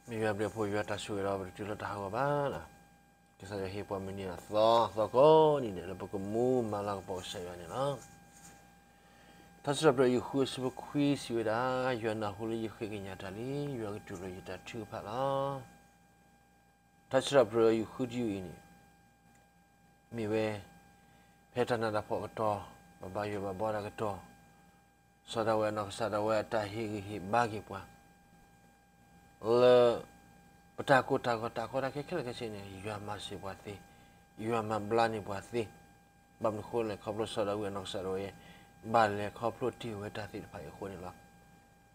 မ့ၢ်ယွၤဘျုးအဖှိၣ် ယွၤတၢ်ဆိၣ်ဂ့ၤဒီး ပတတုၤလၢတၢ်ဟးဂီၤဘၣ်လီၤ. ကစၢ်ယွၤဟ့ၣ်ပှၤမုၢ်နံၤအသီသီကိးနံၤဒဲး လၢပကမူမၤလၤကပီၤကစၢ်ယွၤန့ၣ်လီၤ. ထါစံးထီၣ်ပတြၢၤ ယုၢ်ဃု အဆၢဖိခွံစံးဝဲဒၣ်, ယွၤနၢ်ဟူလၢယဃ့ကညးတၢ်လံ, ယွၤကတူၢ်လိာ်ယတၢ်ထုကဖၣ်လီၤ. ထါစံးထီၣ်ပတြၢၤ ယုၢ်ဃုတယုၢ်အံၤန့ၣ် မ့ၢ်ဝဲ ဖဲတၢ်နးတၢ်ဖှီၣ်အကတီၢ်, ပဘၣ်ယိၣ်ဘၣ်ဘီတၢ်ကတီၢ်, စီၤဒၤဝံးအနီၢ်ကစၢ်ဒၣ်ဝဲအတၢ်ဟ့ၣ်ဂံၢ်ဟ့ၣ်ဘါက့ၤပှၤ လၢ ပတၢ်ကိၢ်တၢ်ဂီၤ တၢ်ကီတၢ်ခဲခဲလၢာ်ခဲဆ့န့ၣ် ယွၤမၤစၢၤပှၤသ့, ယွၤမၤဘျါန့ၢ်ပှၤသ့, ဘၣ်မနုၤအဃိလဲၣ် ခီဖျိစီၤဒၤဝံးအနီၢ်ကစၢ်ဒၣ်ဝဲ ဘၣ်လဲၤခီဖျိတ့ၢ်ဝဲတၢ်သ့ၣ်တဖၣ်အံၤအဃိန့ၣ်လီၤ.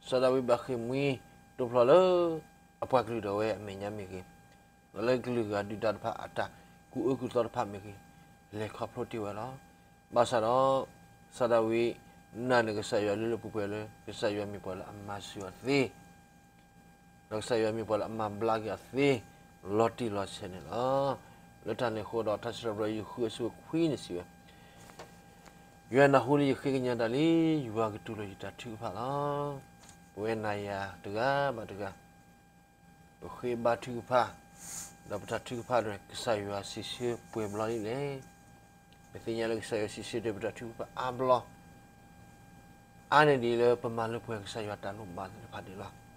စီၤဒၤဝံးဘၣ်ဃ့ၢ်မှံ တိဖျိလၢ အပှၤကလုာ်ဒၣ်ဝဲအမဲာ်ညါမ့ၢ်ဂ့ၤ, လၢကလုာ်ဂၤဒုၣ်ဒါတဖၣ်အတၢ်ကူၣ်အၢကူၣ်သီတဖၣ်မ့ၢ်ဂ့ၤ, လဲၤခီဖျိတ့ၢ်ဝဲလီၤ. ဘၣ်ဆၣ်ဒီး စီၤဒၤဝံး နာ်န့ၢ်ကစၢ်ယွၤလၢလၢပှဲၤပှဲၤလၢ ကစၢ်ယွၤမ့ၢ်ပှၤလၢအမၤစၢၤအီၤသ့ ဒီးကစၢ်ယွၤမ့ၢ်ပှၤလၢအမၤဘျါက့ၤအီၤသ့ လီၤတံၢ်လီၤဆဲးန့ၣ်လီၤ. လၢတၢ်န့ၣ်အဃိဒီး ထါစံးထီၣ်ပတြၢၤ ယုၢ်ဃု အဆၢဖိခွံန့ၣ်စံးဝဲ, ယွၤနၢ်ဟူလၢယဃ့ကညးတၢ်လံ, ယွၤကတူၢ်လိာ်ယတၢ်ထုကဖၣ်လီၤ. ပဝဲနၤယၤတဂၤဘၣ်တဂၤ ပဃ့ဘါထုကဖၣ်, ဒီးပတၢ်ထုကဖၣ်န့ၣ် ကစၢ်ယွၤစံးဆၢပှဲၤဘျီဒ်လဲၣ်. ပသ့ၣ်ညါလၢကစၢ်ယွၤစံးဆၢတ့ၢ်ပတၢ်ထုကဖၣ်အါဘျီ အါန့ၢ်ဒံးလၢပမၤလၢပှဲၤကစၢ်ယွၤတၢ်လိၣ်ဘၣ်သ့ၣ်တဖၣ်န့ၣ်လီၤ.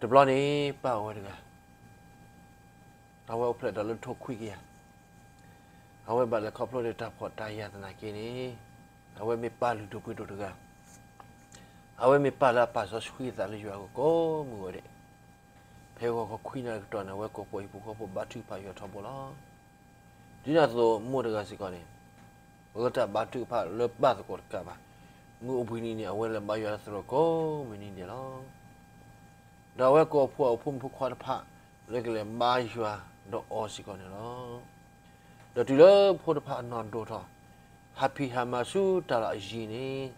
တဘျီန့ၣ် ပၢ်အိၣ်ဝဲတဂၤ, အဝဲအိၣ်ဖျဲၣ်ထီၣ်လၢထိၣ်ခွံကယၤ, အဝဲဘၣ်လဲၤခီဖျိဒီးတၢ်ဖှီၣ်တၢ်ယာ်သနာ်က့န့ၣ်, အဝဲမ့ၢ်ပၢ်လုၢ်ဒိၣ်ပှ့ၤဒိၣ်တဂၤ, အဝဲမ့ၢ်ပၢ်လၢအပာ်စီဆှံအသးလၢယွၤအဂီၢ်ကိးမုၢ်ဂီၤဒဲး, ဖဲဂီၤခီခွံနၣ်ရံၣ်အကတီၢ်န့ၣ် အဝဲကိးဖှိၣ်ဟံၣ်ဖိဃီဖိဘါထုကဖၣ်ယွၤထီဘိလီၤ. ဒ်န့ၣ်အသိး မိၢ်တဂၤစ့ၢ်ကီးန့ၣ် လၢတၢ်ဘါထုကဖၣ်လၢပၢ်သကိးတကးဘၣ်, မုၢ်အိၣ်ဘှံးနံၤန့ၣ် အဝဲလဲၤဘါယွၤသရိာ်ကိးမုၢ်နံၤဒဲးလီၤ. ဒီးအဝဲကိးဖှိၣ်အဖိမုၣ်ဖိခွါတဖၣ် လၢကလဲၤဘါယွၤဒီးအီၤစ့ၢ်ကီးန့ၣ်လီၤ. ဒီးတုၤလၢဖိတဖၣ်အနီၢ်ဒိၣ်ထီၣ်, ဟးဖံးဟးမၤဆူတၢ်လီၢ်အယံၤန့ၣ်,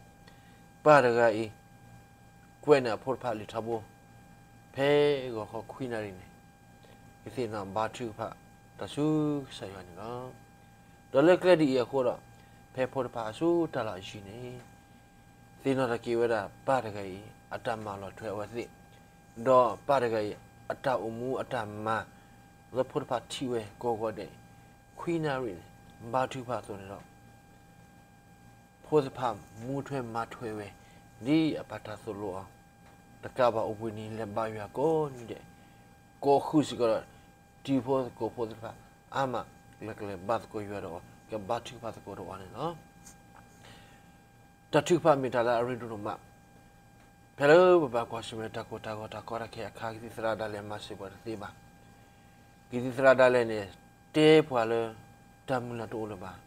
ပၢ်တဂၤအံၤ ကွဲးန့ၢ်အဖိတဖၣ်လံာ်ထီဘိ, ဖဲဂီၤခီခွံနၣ်ရံၣ်န့ၣ် ကသ့ၣ်နီၣ်ဘါထုကဖၣ်တၢ်ဆူကစၢ်ယွၤန့ၣ်လီၤ. ဒီးလၢကျဲဒ်အံၤအဃိဒီး, ဖဲဖိတဖၣ်ဟးဆူတၢ်လီၢ်အယံၤန့ၣ်, သ့ၣ်နီၣ်ထီၣ်က့ၤဝဲဒၣ်ပၢ်တဂၤအံၤ အတၢ်မၤလီၤထွဲအဝဲသ့ၣ်, ဒီးပၢ်တဂၤအံၤ အတၢ်အိၣ်မူအတၢ်မၤ လၢဖိတဖၣ်ထံၣ်ဝဲကိးဂီၤဒဲး, ခွံနၣ်ရံၣ်န့ၣ် ဘါထုကဖၣ်အသိးန့ၣ်ဒီး ဖိသ့ၣ်တဖၣ်မူထွဲမၤထွဲဝဲ, ဒ်အပၢ်တၢ်သိၣ်လိအီၤ, တကးဘၣ်အိၣ်ဘှံးနံၤလဲၤဘါယွၤကိးနွံဒဲး, ကိးဃုာ်စ့ၢ်ကီးဒီး တံၤဖိသကိးဖိသ့ၣ်တဖၣ် အါမး လၢကလဲၤဘါသကိးယွၤဒီးအီၤ, ကဘါထုကဖၣ်သကိးဒီးအီၤန့ၣ်လီၤ. တၢ်ထုကဖၣ်မ့ၢ်တၢ်လၢအရ့ဒိၣ်ဒိၣ်မး, ဖဲလၢပဘၣ်ကွၢ်ဆၢၣ်မဲာ်တၢ်ကိၢ်တၢ်ဂီၤတၢ်ကီတၢ်ခဲအခါ ကသံၣ်သရၣ်ဒၣ်လဲာ်မၤစၢၤပှၤတသ့ဘၣ်. ကသံၣ်သရၣ်ဒၣ်လဲာ်န့ၣ် တဲပှၤလၢ တၢ်မုၢ်လၢ်တအိၣ်လၢၤဘၣ်.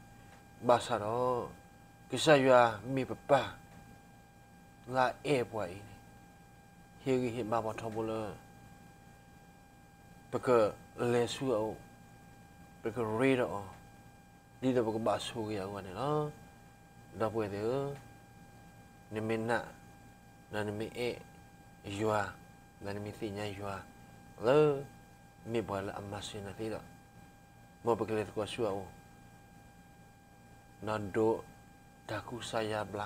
ဘၣ်ဆၣ်ဒီး ကစၢ်ယွၤမ့ၢ်ပပၢ် လၢအအဲၣ်ပှၤအံၤန့ၣ် ဟ့ၣ်ဂံၢ်ဟ့ၣ်ဘါပှၤထီဘိလၢ ပကလဲၤဆူအအိၣ်, ပကရ့ဒီးအီၤ, ဒ်သိးပကဘၣ်ဆိၣ်ဂ့ၤအဂီၢ်န့ၣ်လီၤ. ဒီပုၢ်ဝဲၢ်သ့ၣ်ဧၢ, နမ့ၢ်နာ်, ဒီးနမ့ၢ်အဲၣ်ယွၤ, ဒီးနမ့ၢ်သ့ၣ်ညါယွၤ လၢ မ့ၢ်ပှၤလၢအမၤစၢၤနၤသ့ဒီး, မ်ပကလဲၤသကိးဆူအအိၣ် ဒီးဒိးတၢ်ကူစါယါဘျါ,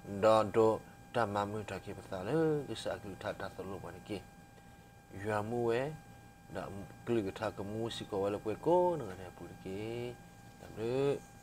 ဒီးဒိးတၢ်မၤမုာ်တၢ်က့ၤပသးလၢကစၢ်အကလုၢ်ကထါတၢ်သိၣ်လိပှၤတက့ၢ်. ယွၤမူဝဲ, ဒီးကလုၢ်ကထါကမူစ့ၢ်ကီးဝဲလၢပှဲၤကိးနီၢ်ဂၤဒဲးအပူၤတက့ၢ်. တၢ်ဘျုး